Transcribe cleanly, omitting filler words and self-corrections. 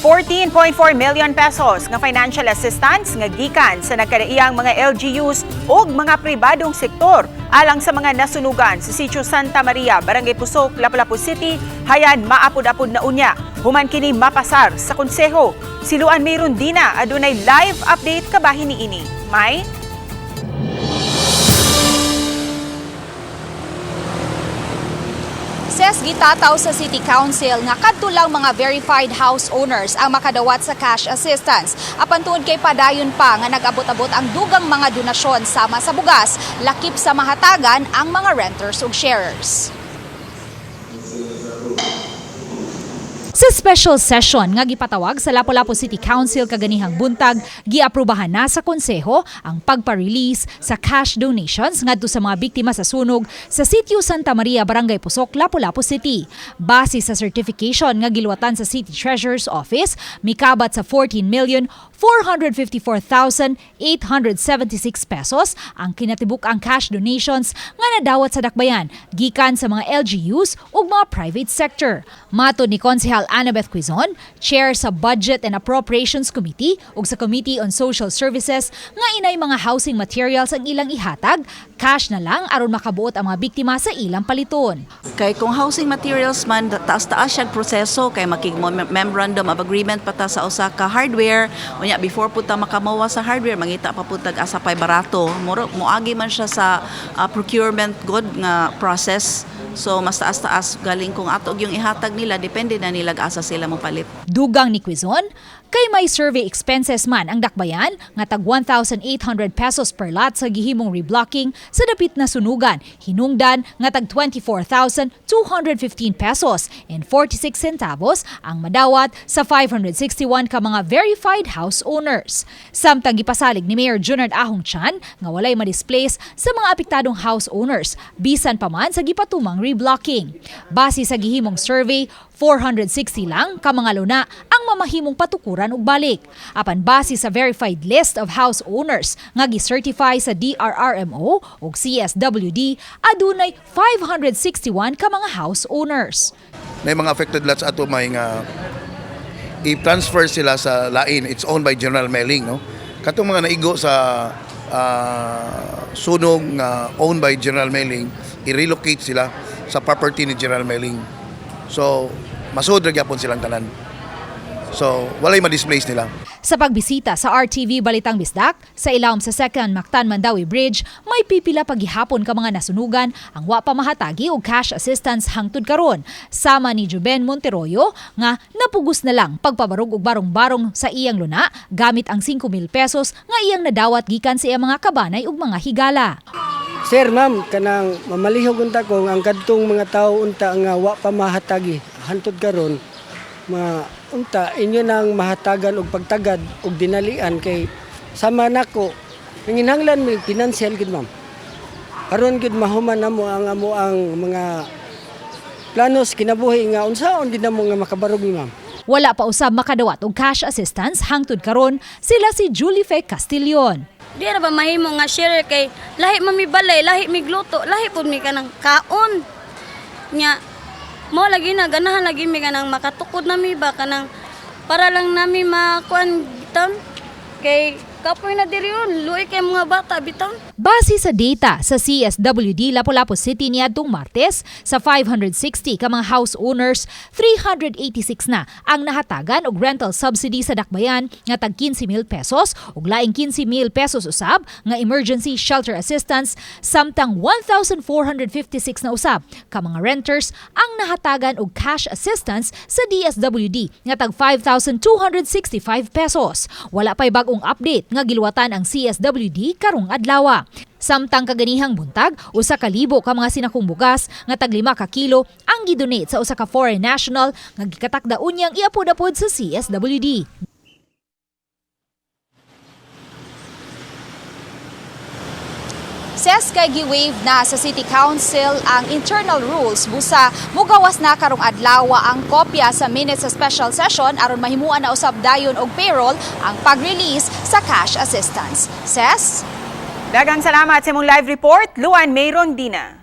14.4 million pesos nga financial assistance nga gikan sa nagkadaiyang mga LGUs ug mga pribadong sektor alang sa mga nasunugan sa Sitio Santa Maria, Barangay Pusok, Lapu-Lapu City, hayan maapod-apod na unya. Human kini mapasar sa konseho. Si Luan May Rondina adunay live update kabahin niini. May? Ses, gitataw sa City Council nga kadto lang mga verified house owners ang makadawat sa cash assistance. Apan tuod kay padayon pa nga nag-abot-abot ang dugang mga donasyon sama sa bugas, lakip sa mahatagan ang mga renters ug sharers. Sa special session nga gipatawag sa Lapu-Lapu City Council kaganihang buntag, giaprubahan na sa konseho ang pagpa-release sa cash donations ngadto sa mga biktima sa sunog sa Sitio Santa Maria, Barangay Pusok, Lapu-Lapu City. Base sa certification nga giluwatan sa City Treasurer's Office, mikabat sa 14,454,876 pesos ang kinatibuk ang cash donations nga nadawat sa dakbayan gikan sa mga LGUs ug mga private sector. Matod ni Konsehal Annabeth Quizon, chair sa Budget and Appropriations Committee ug sa Committee on Social Services, nga inay mga housing materials ang ilang ihatag, cash na lang aron makabuot ang mga biktima sa ilang paliton. Kay kung housing materials man, taas-taas siya proseso kay makig memorandum of agreement pa ta sa usa ka hardware. Unya before pud ta makamawa sa hardware, mangita pa pud tag asa pay barato. Muro moagi man siya sa procurement good nga process. So mas taas-taas galing kung ato yung ihatag nila, depende na nila asa sila mopalit. Dugang ni Quizon, kay may survey expenses man ang dakbayan nga tag 1,800 pesos per lot sa gihimong reblocking sa dapit na sunugan, hinungdan nga tag 24,215 pesos and 46 centavos ang madawat sa 561 ka mga verified house owners. Samtang gipasalig ni Mayor Junard Ahong Chan nga walay ma-displace sa mga apektadong house owners bisan pa man sa gipatumang reblocking. Base sa gihimong survey, 460 lang ka mga luna ang mamahimong patukuran og balik. Apan base sa verified list of house owners nga gi-certify sa DRRMO ug CSWD, adunay 561 ka mga house owners. May mga affected lots ato may nga i-transfer sila sa lain. It's owned by General Mailing, no? Katong mga naigo sa sunog nga owned by General Mailing, i-relocate sila sa property ni General Mailing. So, masud ra gyapon silang tanan. So, walay ma-displace nila. Sa pagbisita sa RTV Balitang Bisdak, sa ilawom sa Second Mactan Mandaue Bridge, may pipila paghihapon ka mga nasunugan ang wa pa mahatagi og cash assistance hangtod karon. Sama ni Juben Monteroyo nga napugos na lang pagpabarog og barong-barong sa iyang luna gamit ang 5,000 pesos nga iyang nadawat gikan sa iyang mga kabanay ug mga higala. Sir, ma'am, kanang mamalihog unta ko ang kadtong mga tao unta nga wa pa mahatagi hantod karon, ma unta inyo nang mahatagan og pagtagad og dinalian kay sama nako nanginhanglan may financial gid, ma'am, aron gid mahuman namo ang amo ang mga planos kinabuhi nga unsaon gid namo nga makabarog ni ma'am. Wala pa usab makadawat og cash assistance hangtod karon sila si Julie Fe Castillon. Di ra ba mahimo nga share kay lahi man mi balay, lahi mi gluto, lahi pud mi kanang kaon. Nya mo lagi na ganahan lagi mi kanang makatukod na mi ba kanang para lang nami makuan bitaw kay kapoy na diri yun, luoy kay mga bata bitaw. Base sa data sa CSWD Lapu-Lapu City niadtong Martes, sa 560 ka mga house owners, 386 na ang nahatagan og rental subsidy sa dakbayan nga tag 15,000 pesos ug laing 15,000 pesos usab nga emergency shelter assistance, samtang 1,456 na usab ka mga renters ang nahatagan og cash assistance sa DSWD nga tag 5,265 pesos. Wala pa'y bag-ong update nga giluwatan ang CSWD karong adlaw. Samtang kaganihang buntag, 1,000 ka mga sinakong bugas nga tag 5 ka kilo ang gidonate sa usa ka foreign national nga gikatakda unyang iapod-apod sa CSWD. Ses, kay gi-waive na sa City Council ang internal rules busa mugawas na karong adlaw ang kopya sa minutes sa special session aron mahimuan na usab dayon og payroll ang pag-release sa cash assistance. Ses? Daghang salamat sa imong live report, Luan May Rondina.